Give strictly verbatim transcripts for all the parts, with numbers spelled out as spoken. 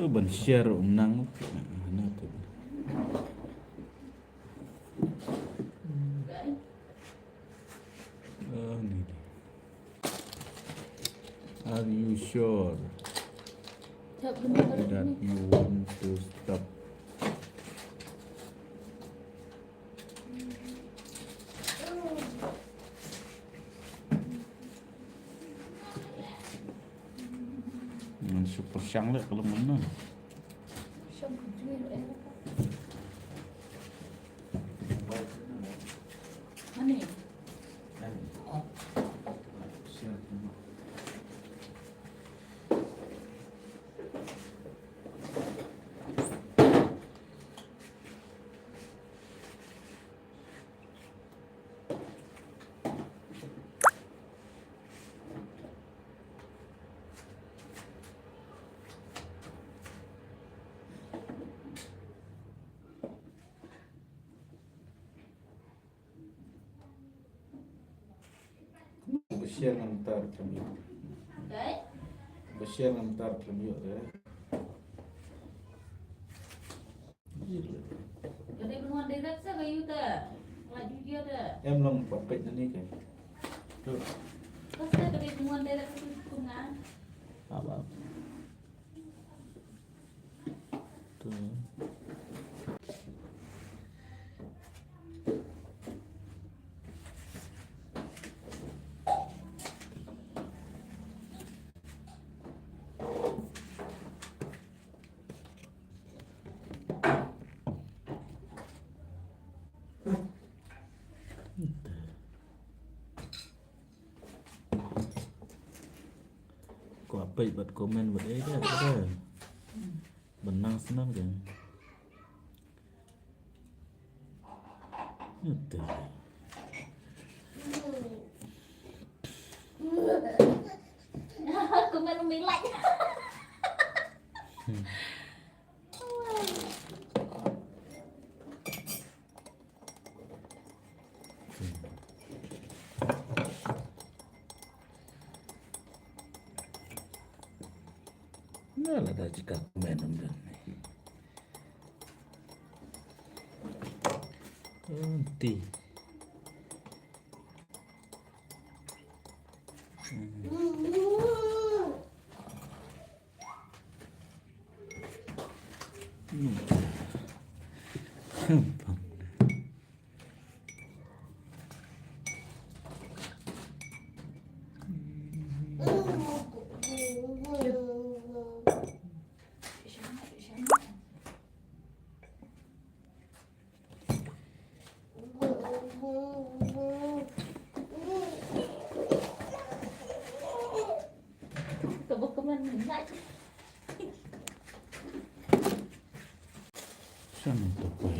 Ban share um nang. Hana tu. Ah, ni. Are you sure that you want to stop? Ngan shu pyrshang leh ka long mynno. Ba share ngam tar khlem ïoh. Ba share ngam tar khlem ïoh te. Ka dei ban wan direct sa ka ïoh te. Lait video te. Em long ba peit na ni ke. Tu. Ka sa ka dei ban wan direct sa tu nga. Ap, ap. Tu. Kwah peit bad comment bad ei da, da. Ban nang snem kan. Ute. Comment umi lait. Na lada jika comment ym don. Nanti. Shan to poi.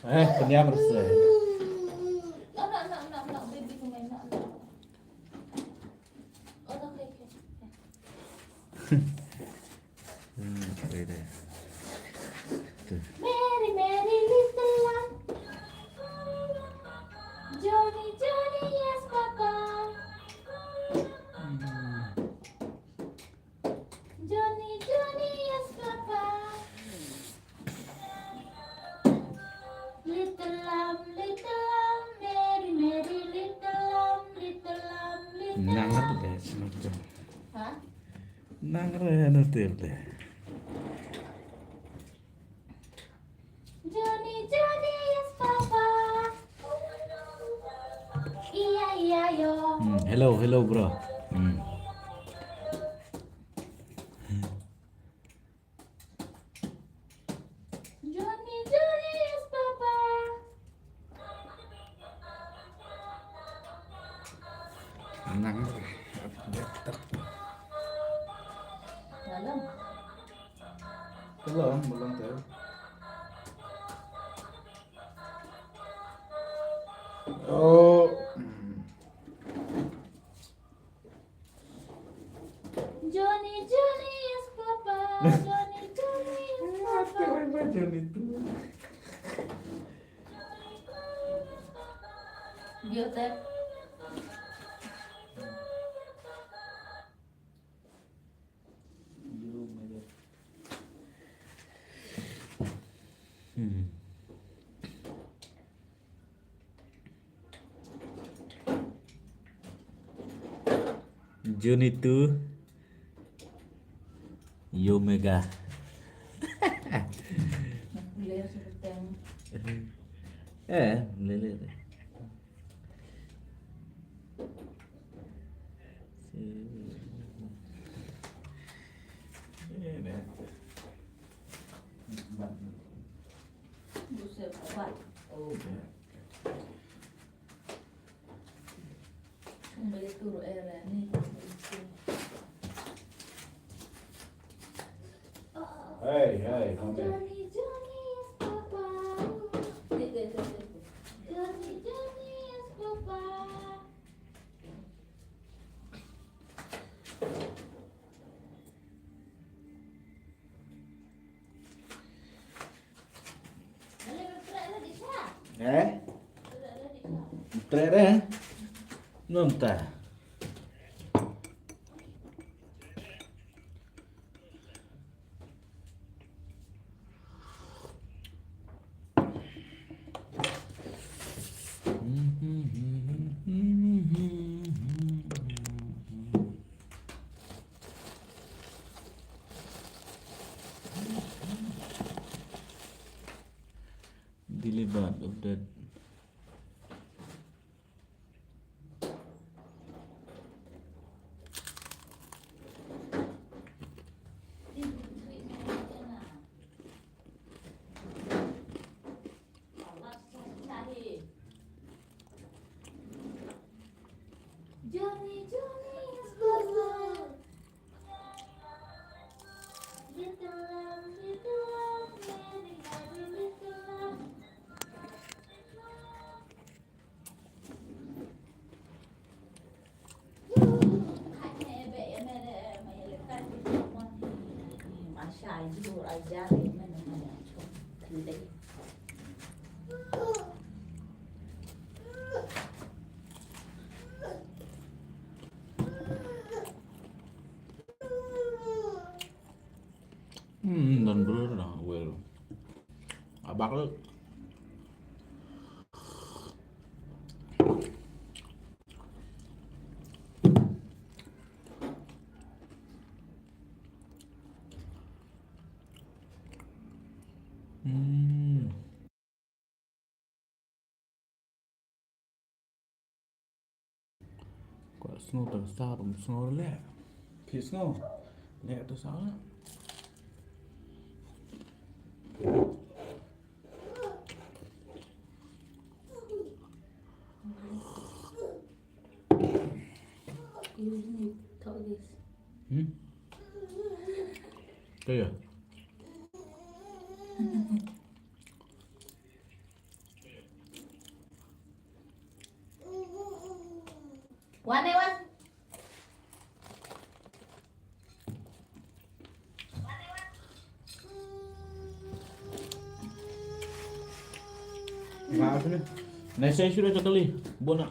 Eh, kenyang rasa. Hmm, okay deh. Tuh. Mary, Mary, little lamb. Johnny, Johnny, yes, Papa. Hmm. Johnny, Johnny, yes, Papa. Little lamb, little lamb, Mary, Mary, little lamb, little lamb, little lamb. Nang apa deh, semacam. Hah? Nang apa ya, nanti deh. Johnny, Johnny, yes, Papa. Iya, iya, yo. Hmm, hello, hello, bro. Hmm. Ka long, ka long te. Oh. Johnny, Johnny is Papa. Johnny, Johnny is Papa. Johnny tu. Joseph. Hmm. Johnny tu. Yomega. Eh, lele. Hey, hey, come here. Johnny, Johnny is Papa. Johnny, Johnny is Papa. Eh? Treh deh. Nonta. Delivered of that. Johnny, Johnny is Papa. Little lamb, little lamb, very, very little lamb. Hmm, don briew na wel. Abak lu. Hmm. Kwah sngew tang sa, rum sngew leh. Phi sngew leh tang sa. Hmm? Kaya? Wan, eh, wan. Nga sini. Nai sai sudah cakali. Bona.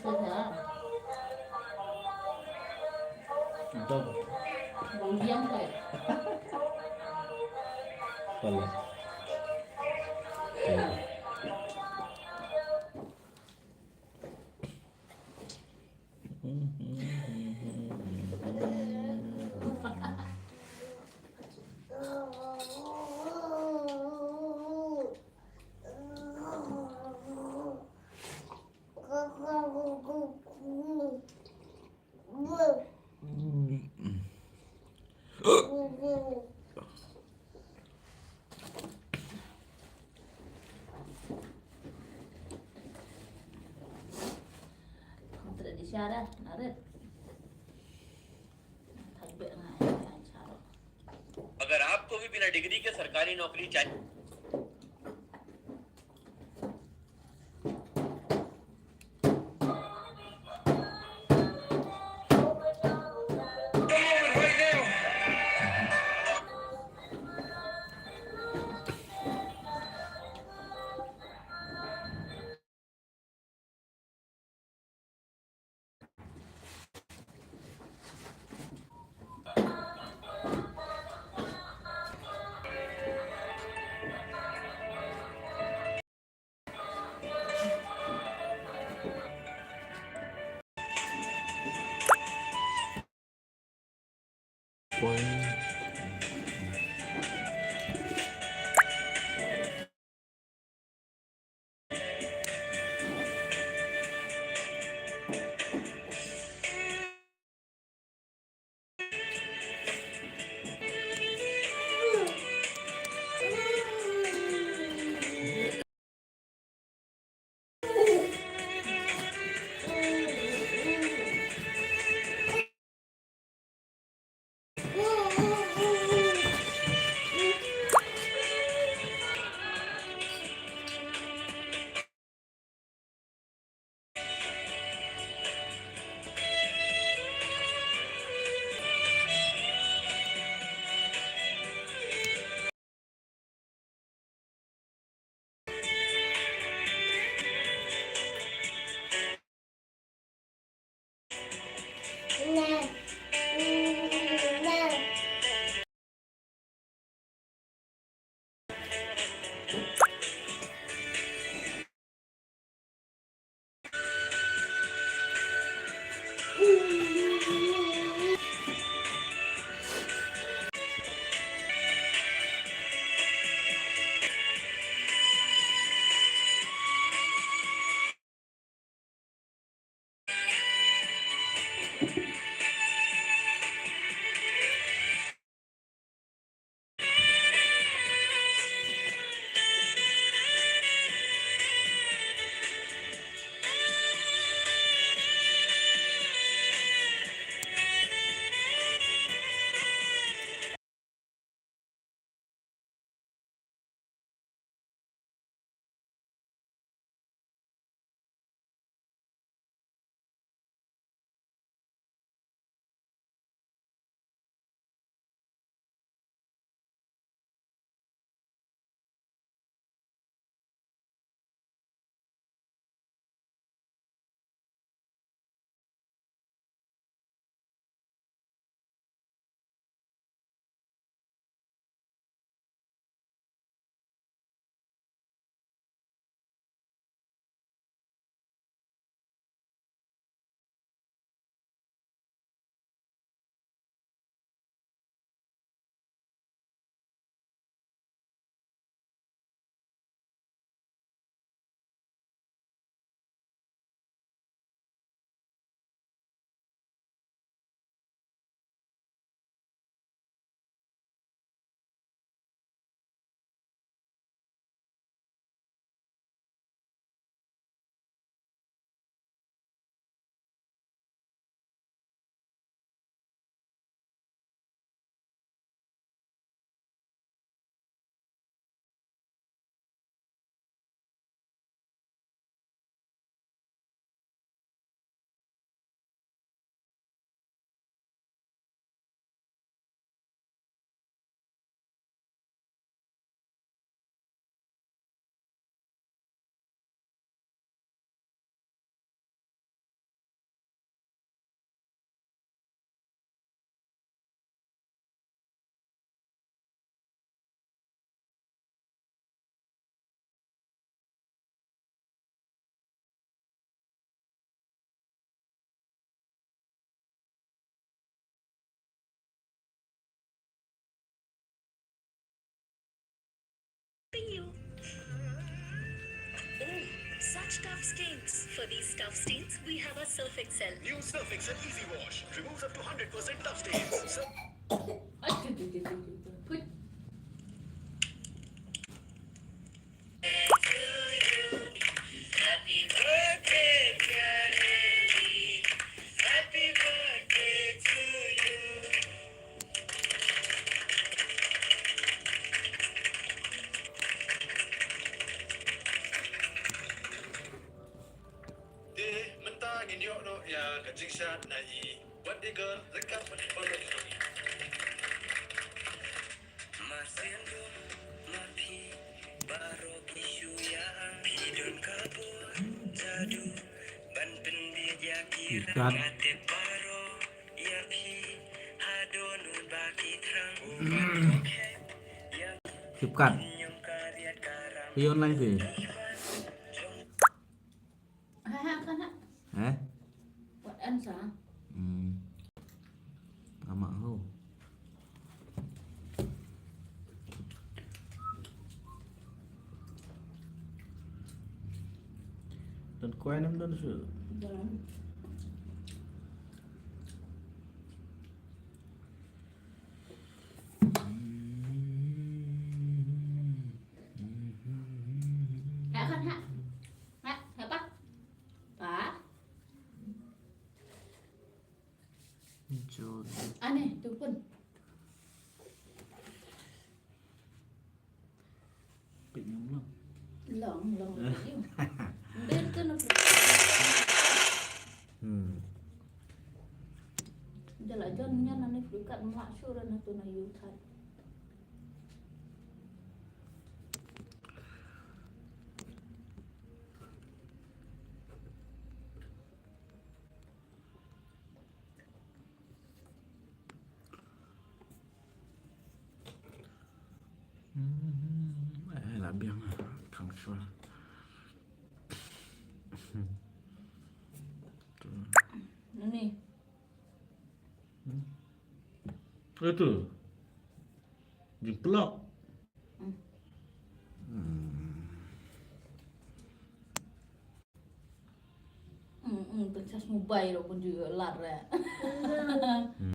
Dog. Bang diam kai. Pala. अगर आपको भी बिना डिग्री के सरकारी नौकरी चाहिए। Such tough stains. For these tough stains, we have a Surf Excel. New Surf Excel Easy Wash removes up to hundred percent tough stains. Sur- Te mynta ngin ïoh noh ïa ka jingshad na i Wat Eagle ryngkat bad i Polo. Mar sien dum mar phi baroh ki shu ïa phi don ka bor jadu ban pynbiej ïa ki rangate baroh ïa phi hadon ba ki thrang. Kip kat. Phi online phi. Ha ha kan ha. Eh? Wat an sa. Hmm. Ama ho. Don kwai nam don su. Don. Ha kan ha. Ha ha pa. Pa. Jol. Ane tu pun. Pik ngam long. Long long pik yu. Ber tu na. Hmm. Jala jon nyan ane pik kat mak sure na tu na yu thai. Hmm, eh, la biang ah, khang shwa. Ni. Hmm. Itu. Jingplok. Hmm. Hmm. Hmm, hmm, pynshah mobile ruh pun ju lad re. Hmm.